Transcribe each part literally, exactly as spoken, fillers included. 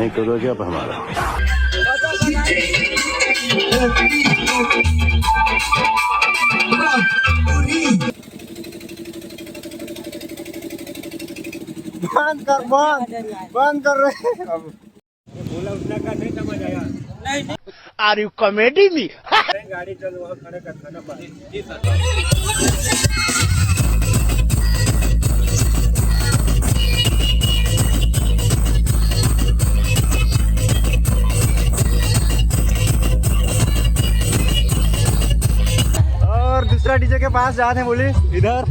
तो क्या हमारा। बंद कर, बंद, बंद कर रे। अब बोला उतना का नहीं समझ आया। Are you comedy me? गाड़ी चल, वहाँ खड़े कर खाना पा। और दूसरा डीजे के पास जात हैं, बोली इधर।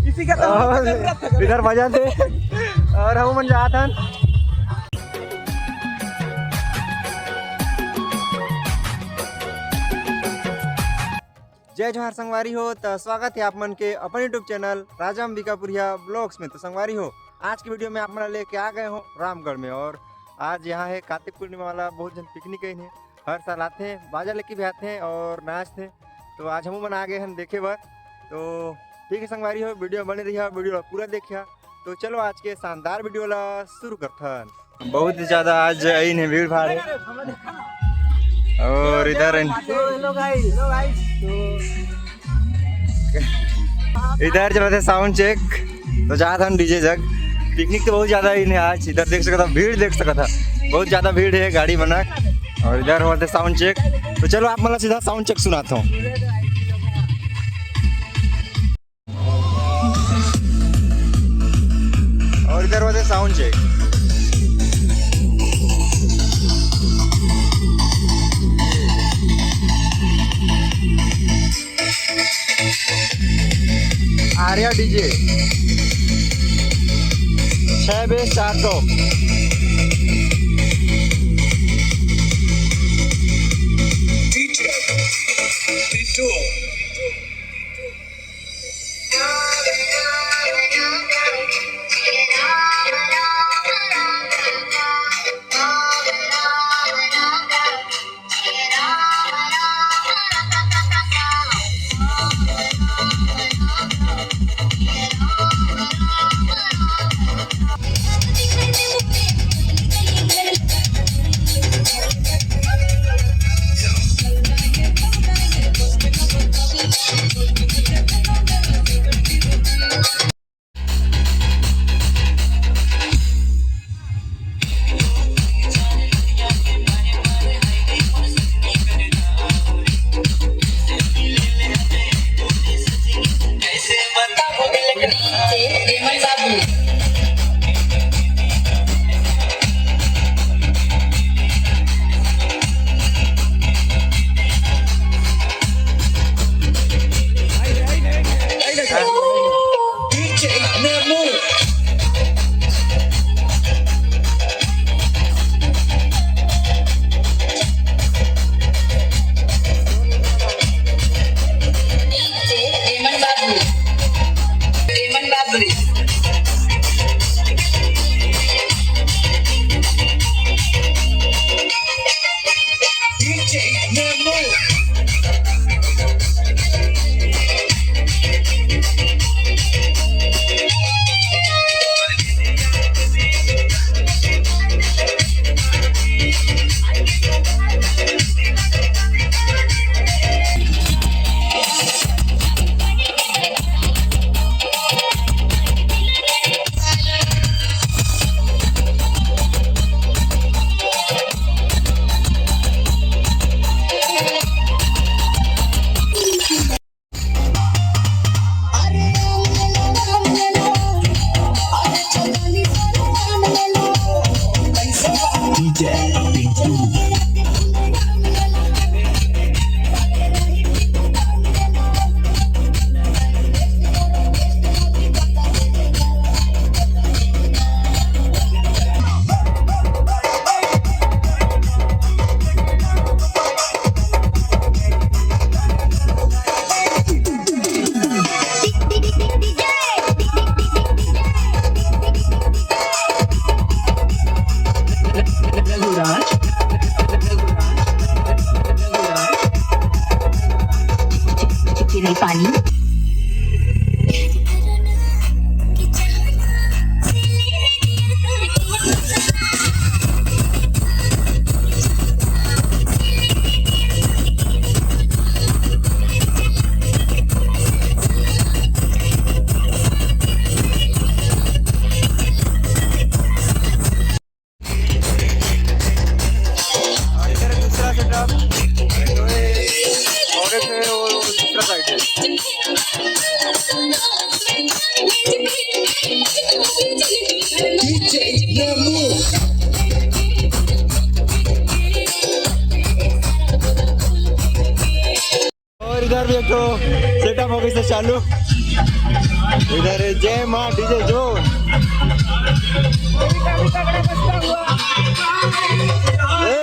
इसी का तो और इधर बजा थे। और हम मन जात हन। जय जोहार संगवारी हो, त स्वागत है आप मन के अपन YouTube चैनल राजा अंबिकापुरिया ब्लॉग्स में। तो संगवारी हो, आज की वीडियो में आप मन लेके आ गए हो रामगढ़ में, और आज यहाँ है कार्तिक पूर्णिमा वाला, बहुत झन पिकनिक अइन हे। हर साल आथे, बाजा लेके भी आथे और नाचथे। तो आज हमू मन आ गए हन देखे बर। तो ठीक है संगवारी हो, वीडियो बने रहिया, वीडियो ला पूरा देखिया। तो चलो आज के शानदार वीडियो ला शुरू करथन। बहुत ज्यादा आज अइन हे, भीड़ भाड़ है। और इधर हेलो गाइस, हेलो गाइस। तो इधर चलत हे साउंड चेक, तो जात हन डीजे जग। पिकनिक तो बहुत ज्यादा अइन हे आज, इधर देख सकत हा, भीड़ देख सकत हा, बहुत ज्यादा भीड़ है गाड़ी बना। और इधर होत हे साउंड चेक, तो चलो आप मन ला सीधा साउंड चेक सुनाता हूँ। और इधर होत हे साउंड चेक। आर्या डीजे, छह बेस, चार टॉप। और एक है, वो दूसरा साइड है। और इधर भी एक ठो सेटअप हो गई से चालू। इधर है जय माँ डीजे जो। ए!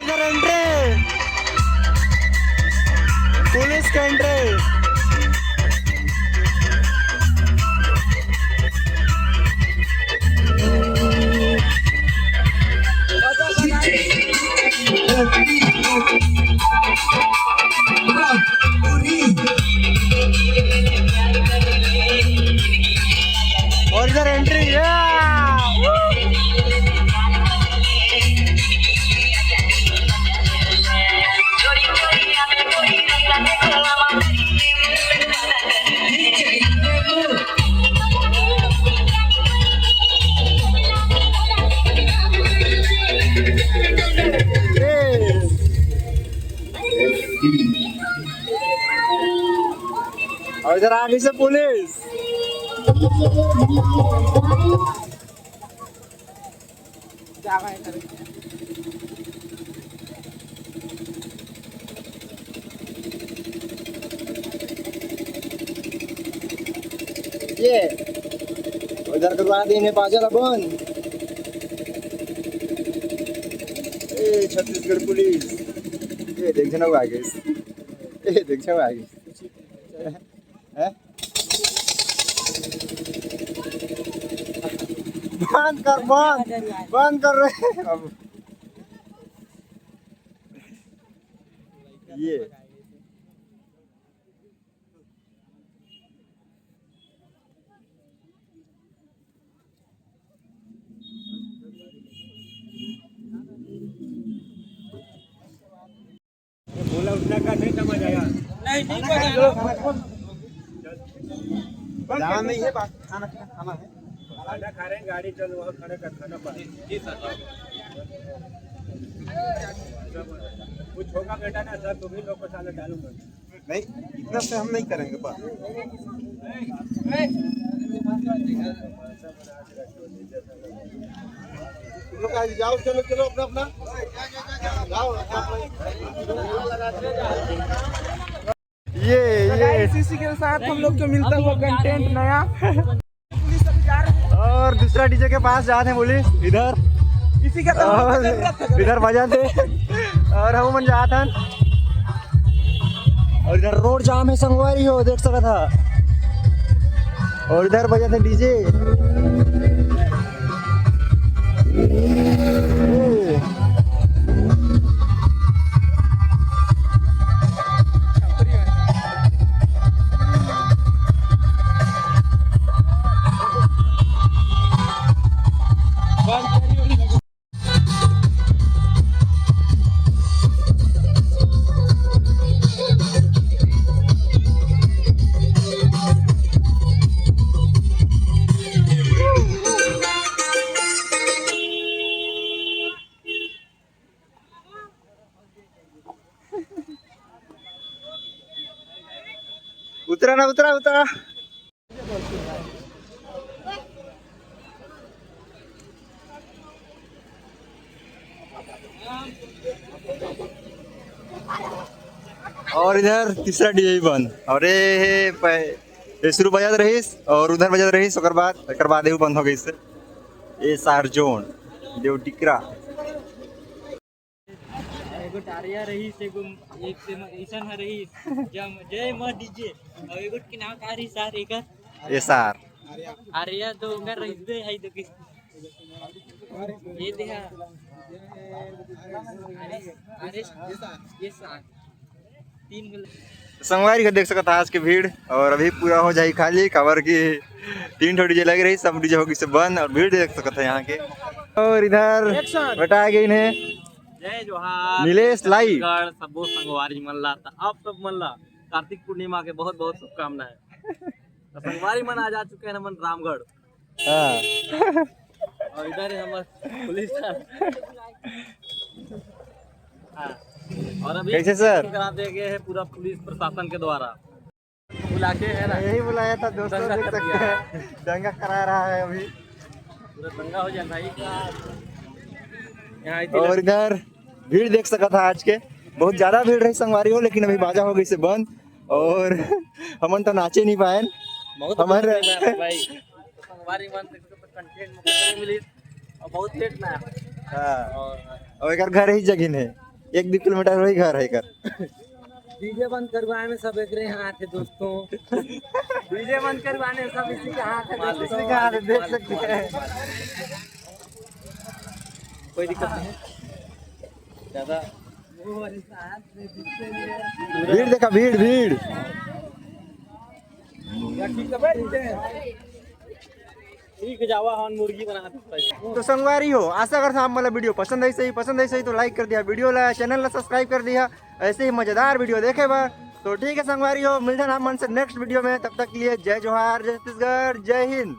इधर एंट्री, पुलिस का एंट्री। और इधर एंट्री है। और इधर आ गई से पुलिस। ये उधर करवा देने पाजल अपन। ए छत्तीसगढ़ पुलिस, ये देख जना आ गई, ये देख जना आ गई। हैं? बंद कर, बंद, बंद कर रहे हैं अब। ये बोला उतना का नहीं समझ आया। नहीं, नहीं समझ आया। जाना नहीं है, बात खाना, खाना है। खाना खा रहे हैं, गाड़ी चल, वहाँ खड़े कर खाना पा। जी, जी सर। कुछ होगा बेटा ना सर, तुम्ही लोग को साले डालूंगा। नहीं, इतना से हम नहीं करेंगे बस। तुम लोग आज जाओ, चलो, चलो, अपना, अपना। जाओ, अपना, अपना। ये, ये। इसी के साथ हम लोग को मिलता हुआ कंटेंट नया। और दूसरा डीजे के पास जाते हैं, बोले इधर। इसी का तो और इधर बजाते हैं। और हम मन जात हन। और इधर रोड जाम है संगवारी हो, देख सकत हा। और इधर बजा थे डीजे। उतरा ना, उतरा, उतरा। और इधर तीसरा डीजे भी बंद। और ये, ये पै-, ये शुरू बजत रहीस और उधर बजत रहीस, ओकर बाद, एकर बाद एहू बंद हो गइस। ये सार जोन देव टिकरा। एगो टारिया रहीस, एगो एक से म-, ऐसन ह रहीस, जम-, जय माँ डीजे। और एगो के नाम का रहीस सार एकर? ये सार। आर्या तो ओकर रहीस बे, है तो किस? ये देखा। अरे, अरे, ये सार। तीन गो। संगवारी का देख सकत हा आज के भीड़, और अभी पूरा हो जाही खाली, काबर कि तीन ठो डीजे लगे रही, सब डीजे हो गइस बंद, और भीड़ देख सकत हा यहाँ के। और इधर action। बटा गइन हे जय जोहार, नीलेश लाई। छत्तीसगढ़, सबो संगवारी मन ला, त आप सब मन ला कार्तिक पूर्णिमा के बहुत बहुत शुभकामनाएं। त संगवारी मन, आज आ चुके हैं हमन रामगढ़। हाँ। और इधर है हमारे पुलिस थाना। हाँ। और अभी कैसे सर? करा दिया गया है पूरा पुलिस प्रशासन के द्वारा। बुला के है ना? यही बुलाया था दोस्तों, दंगा देख कर सकते दिया। हैं, दंगा करा रहा है अभी। पूरा दंगा हो जाए भाई। यहाँ इतने और इधर भीड़ देख सकत हा आज के, बहुत ज्यादा भीड़ रही संगवारी हो, लेकिन अभी बाजा हो गइस बंद और हमन तो नाचे नहीं पाएन। बहुत हमारे भीड़ रही भाई, संगवारी मन देख सकत हा, कंटेंट में मिली और बहुत लेट में आया। हाँ। और और एकर घर ही जगह है, एक दो किलोमीटर वही घर है एकर। डीजे बंद करवाए में सब एकरे हाथ है दोस्तों। डीजे बंद करवाने में सब इसी के हाथ है दोस्तों। इसी के हाथ है, देख सकते हैं। कोई दिक्कत नहीं है। ज्यादा भीड़ देखा, भीड़, भीड़। ठीक है, जावा हन मुर्गी बना दे। तो संगवारी हो, आशा करथन आप मन ला वीडियो पसंद आइस होही, पसंद आइस होही तो लाइक कर दिहा, वीडियो ला, चैनल ला सब्सक्राइब कर दिहा, ऐसे ही मजेदार वीडियो देखे बर। तो ठीक है संगवारी हो, मिलथन आप मन से नेक्स्ट वीडियो में, तब तक के लिए जय जोहार, जय छत्तीसगढ़, जय हिंद।